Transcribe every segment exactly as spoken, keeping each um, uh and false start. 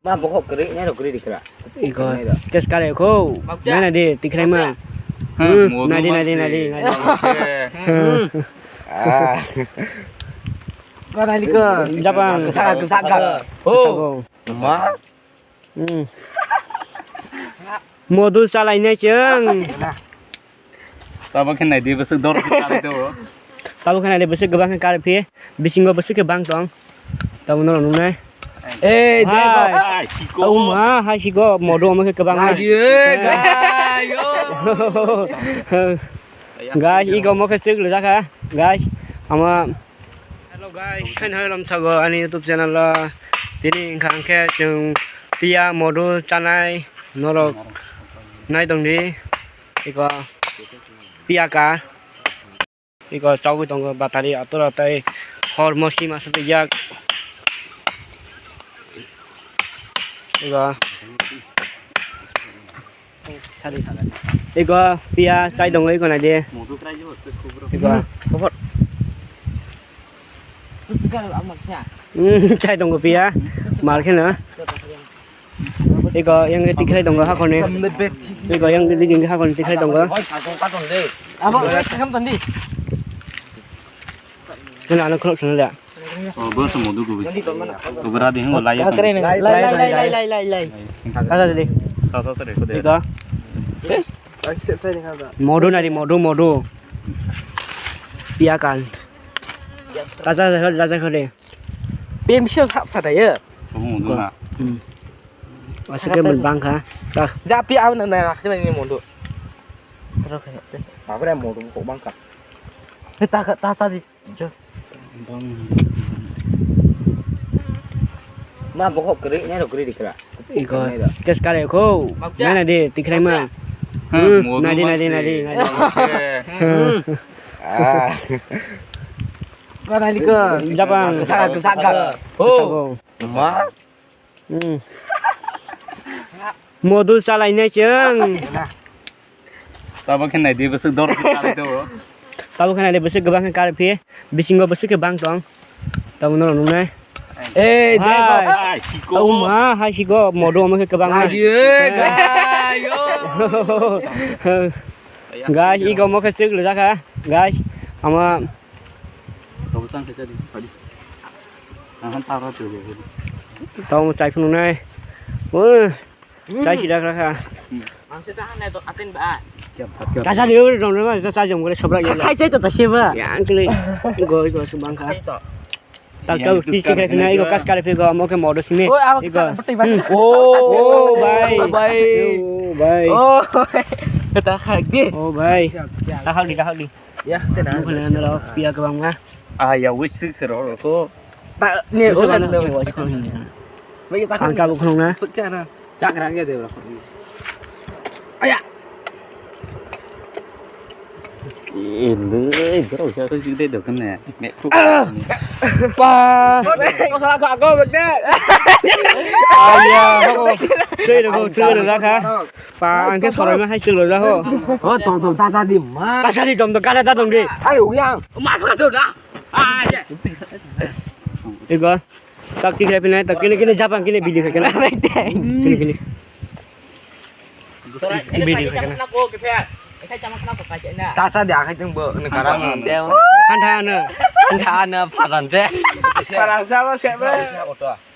Ma bokhok kwrwi, nai rok kwrwi rikra. Iko, Nai rok. Test kare ko. Nai nai di, tikrai ma. Hmm, Hmm, modu nai di, nai di, masi. Nai di, nai di. Masi. Hmm. Ah. Ko nai di ko. Japang. Kesa, kesa, kesa. Oh. Kesa ko. Ma. Hmm. Modu salai nai chwng. Tabuk khe nai di, bwswk dor khe karwi tongo. Tabuk khe nai di, bwswk kwbang khe karwi phi. Bisingo bwswk khe bang tong. Tabuk no nungnai. Eh, hai. Hai, siko. Oh ma, hai siko, modu omo khe kwbang. Hai, hai. Eh, hai. Guys, oh. Guys, iko omo khe swk rijak kha. Guys, ama Hello guys, hai hai lamsago ani YouTube channel o. Tini wngkha hwnkhe chwng piya modu chanai norok nai tongdi. Iko piya ka. Iko chogwi tongo batari atura tei hor mosi masa twijak. Iko. Iko piya chai tongo iko nai di. Iko. Hmm, chai tongo piya. Mal kheno. Iko yang tikhlai tongo hakhorni. Iko yang di hakhorni tikhlai tongo. Abo, eh, sakam tandi. Kena ano khulok sana da. Oh, bo se modu kubi. Kubra di hwngo lai. Lai, lai, lai, lai, lai, lai. Kata dili. Sa, sa, sa, re, kode. Iko. Modu nari, modu, modu. Piya kan. Kacha, kacha, kacha, kode. Pem sio sap sa da ye. Kamu modu na. Hmm. Asik kan bangkha. Tah. Ja pi au na na, na, na, modu. Terus kena. Apa dia modu kok bangkha? Ni ta, ta, ta di. Jo. Ma bokhok kwrwi, nai rok kwrwi rikra. Iko, Nai rok. Test kare ko. Nai nai di, tikrai ma. Hmm, Hmm, modu nai di, nai di, masi. Nai di, nai di. Masi. Hmm. Ah. Ko nai di ko. Japang. Kesa, kesa, kesa. Oh. Kesa ko. Ma. Hmm. Modu salai nai chwng. Tabuk khe nai di, bwswk dor khe karwi tongo. Tabuk khe nai di, bwswk kwbang khe karwi phi, bisingo bwswk khe bang tong. Tabuk no nungnai. Eh, hai. Hai, siko. Oh ma, hai siko, modu omo khe kwbang. Hai, hai. Eh, guys, oh. Guys, iko omo khe swk rijak kha, guys. Ama Kamu tang khe chadi, chadi. Ang han tara tu. Tong chai phunuknai. Oh. Chai sida kha kha. Ang se ta hanai to atin ba. Kacha liu dong ma, chai jong gole sobra ya. Khai chai to ta se ba. Ya ang kle. Go go subang kha. Chai to. Tak tak pi ke khai na iko kas kare phi go mo ke modo simi. Oh, awak iko. Peti ba. Hmm. Oh, oh, bhai. Oh, bhai. Oh, bhai. Oh, bhai. Ta khak di. Oh, bhai. Ta khak di, ta khak di. Ya, se na. Bukan na lo, piya kwbangma. Ah, ya, wis sik se ro ko. Ta, ni, Bisa ulan mana lo. Ni, wis sik. Bai, ta Ang tabuk khulung na. Sik ya na. Chak rang ya de bro. Aya. Chilai, bro, sa ko jide do kan ne. Me. Pa. Ko sala ka ko bete. Aya, ko. Sei ro ko, sei ro ka. Pa, ang khe soroi ma hai chwlo ja ho. O, tong tong ta ta di ma. Ta ta di tong tong, kara ta tong di. Ai, u yang. Ma pha to da. Ah, je. Ego. Tak kini kini, tak kini kini japang kini bidi kena. Kini kini. Bidi kena. Ta sa dia khai tong bo ne kara mo. Hantha na. Hantha na paran je. Paran sa ba se ba.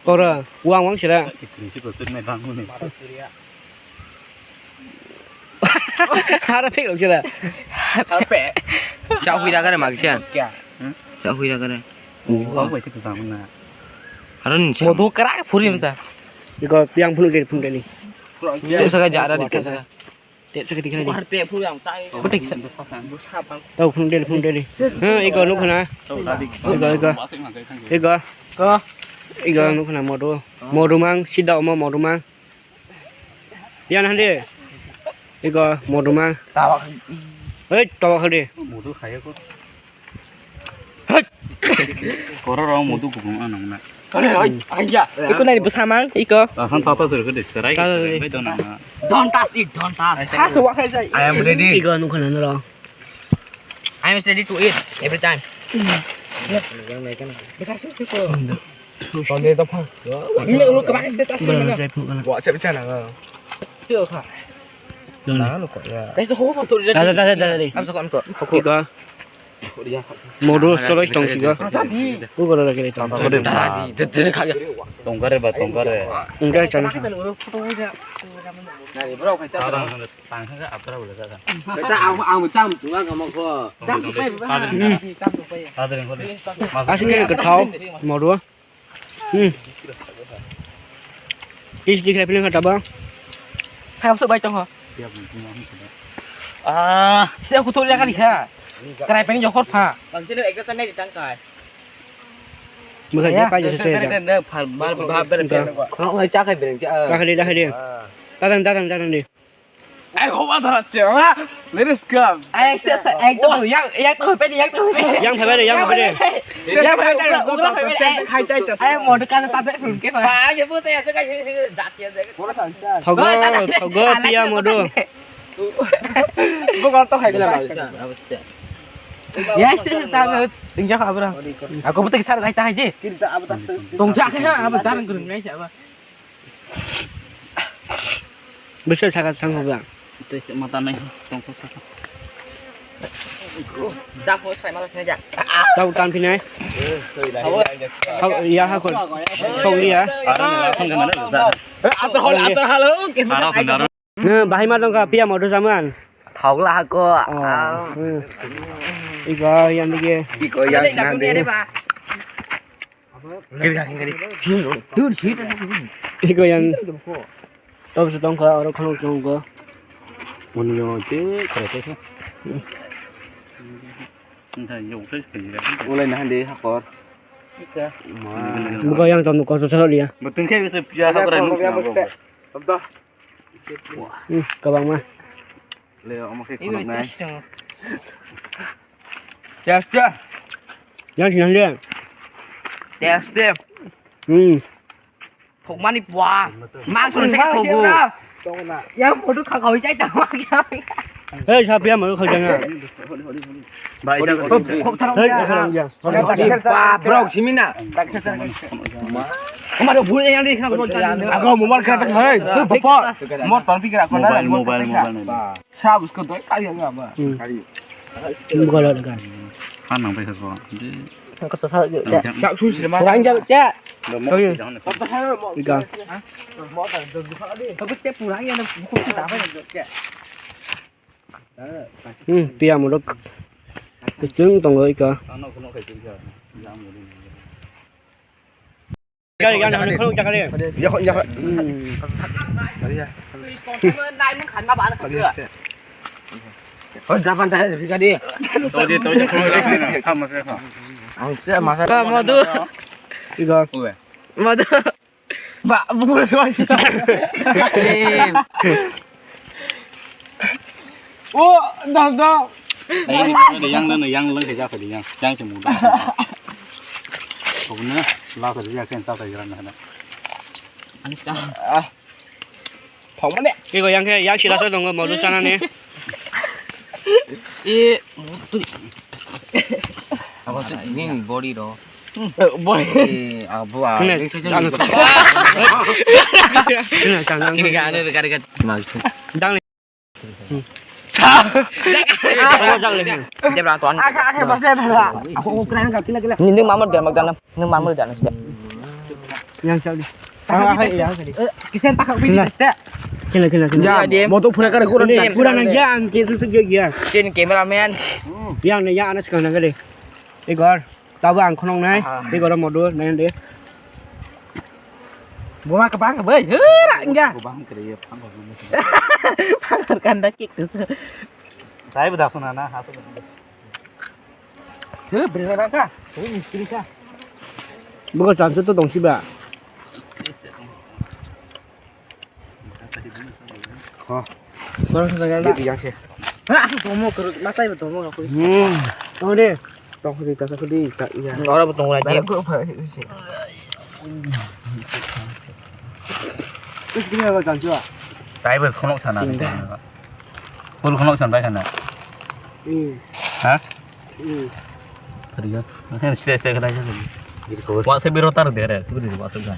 Kora, uang uang sira. Sikri si kosik nai bangmani. Hara phek lok sira. Hara phek. Chak hui ra kare magsian. Kya? Hmm? Chak hui ra kare. Uang bai se kosam na. Haro ni se. Modu kara phuri msa. Iko piang phunu ke phunu ke ni. Tem saka jara di tem saka. Tek tek tek. Bukan pe phu yang tai. Betik sa. Tau phung del phung del. Ha, iko nuk khana. Iko iko. Iko. Ko. Iko nuk khana modu. Modu mang sida omo modu mang. Pian hande. Iko modu mang. Tawa. Hei, tawa khade. Modu khaya ko. Koro rong mudu kubung anong na. Iko nai bwsamang, iko. Tahan tata sir kede serai serai bai dona na. Don't touch it, don't touch. Ha, so wa khai jai. I am ready. Iko nukho na ro. I am ready to eat every time. Bwsa sik sik ko. Tonde to phang. Ini ulu kebang sih tas. Belum saya pun kalau. Wa cep cana. Cek kha. Belum. Nah, lu kok ya. Dai so ho to. Dah, dah, dah, dah, dah. Am so kon ko. Kiko. Modo solo tong sigo. Ku goro lagi tong. Tadi, tadi kaya. Tongkare ba, tongkare. Enggak sana. Asli kene kethao modo. Hmm. Is di kaya pilih kata bang. Saya masuk baik tong. Ah, saya aku tuh lihat kali ya. Kerai pengen jokor pa. Bang sini ekta tanya di tangkai. Bukan siapa aja saya. Bar bar bar. Kalau nggak cakai bilang. Cakai dia, cakai dia. Datang, datang, datang dia. Ai, hoba dhara che, ha? Let us come. Ai, se, se, ekdom, yang, yang to pedi, yang to pedi. Yang pedi, yang pedi. Yang pedi, ugra, ugra pedi. Ai, modu kana tate sun ke, ha? Ba, ye bu se, se ka, ye, ye, jat ye, se. Thogo, thogo, pia modu. Bu kor to khai. Ya, se, se, ta, inja khabra. Aku betul sar khai ta hai je. Tong ja khe, abu jan gurung ngai sa ba. Bisa saka thang hoba. Tei mata nai tong ko saka. Japo sai mala sini ja. Tau tan phinai. Hau, ya ha ko. Song liya. Aram la song ke mana da. Atar hal, atar hal. Aram song aram. Ne, bahai ma tong ka pia modu jaman. Thok la ko. Iba yang dige. Iko yang sini. Iko yang top se tongkha, oro khonok tongkha. Unio te kare te. Ulai na hande hakor. Buka yang tong ko so liya. Betul ke bisa pia hakor. Kabang ma. Le omo khe khonok nai. Test, test. Yang sini dia. Test, test. Hmm. Thokmani bua. Mang sun se thogo. Yang photo kha kha chai ta ma kya. Hei, sapia mo khajanga. Bai. Hei, khajanga. Ba, bro, simina. Amaro bhul yang di khna. Ago mobile kra ta hai. Papa. Mo ton pikir aku. Mobile, mobile, mobile. Sa usko doi kali ya ba. Buka lo kan. Han nang paisa ko. Kata sa ya. Chak sun sih mah. Kurang jam ya. Kau ya. Kata sa mo. Ikan. Mo ta doi kali. Tapi tiap pulang ya buku kita apa ya. Hmm, pia muluk. Kecung tonggo ika. Gari, gari, gari, khuluk jakari. Yakho, yakho. Hmm. Hoi, japan ta hai, gari. Todi, todi, khuluk jakari. Kham mas, kham. Ang se masa. Ba, madu. Iga. Madu. Ba, buku suai sisa. Oh, dah, dah. Ai, ni kena de yang, ni yang leng kerja ke yang, yang semua. Kau kena lah kerja kan tak kerja nak. Anis ka. Ah. Thok mane. Kiko yang ke, yang sila so dong, mau lu sana ni. Eh, mutu. Apa sih ini body do? Body. Eh, abu ah. Kena, jangan. Kena, jangan. Kini ka ane kari ka. Dang. Sa. Jebra tuan. Akha, akha, basa, basa. Aku ukuran ka kila, kila. Ni, ni mamar dia magdana. Ni mamar dia. Yang cakli. Ah, hai, yang cakli. Kisen tak kau pilih teh. Kila, kila, kila. Ya, motor pura kare kurang. Kurang aja, ang kisu tu dia. Chin cameraman. Yang ni, yang anak sekarang kali. Igor. Tabo ang khonok nai, tei goro modu nai de. Buma kabang bai, hera inga. Kabang kere ye, phang kabang. Phang kanda kik tu. Dai bda suna na, ha tu. He, beri na ka. He, mistri ka. Buka chansu tu dong si ba. Ko. Ko sa ga. Di yang se. Ha, aku tomo kerut, mata ibu tomo aku. Hmm. Tomo de. Tong khudi, tong khudi, ta iya. Ora bu tong lai de. Terus dia ga janju. Tai bus khonok sana. Full khonok sana bai sana. Hmm. Ha? Hmm. Tadi ya. Makanya stres stres kena aja. Wa se biro tar de re, biri wa se ga.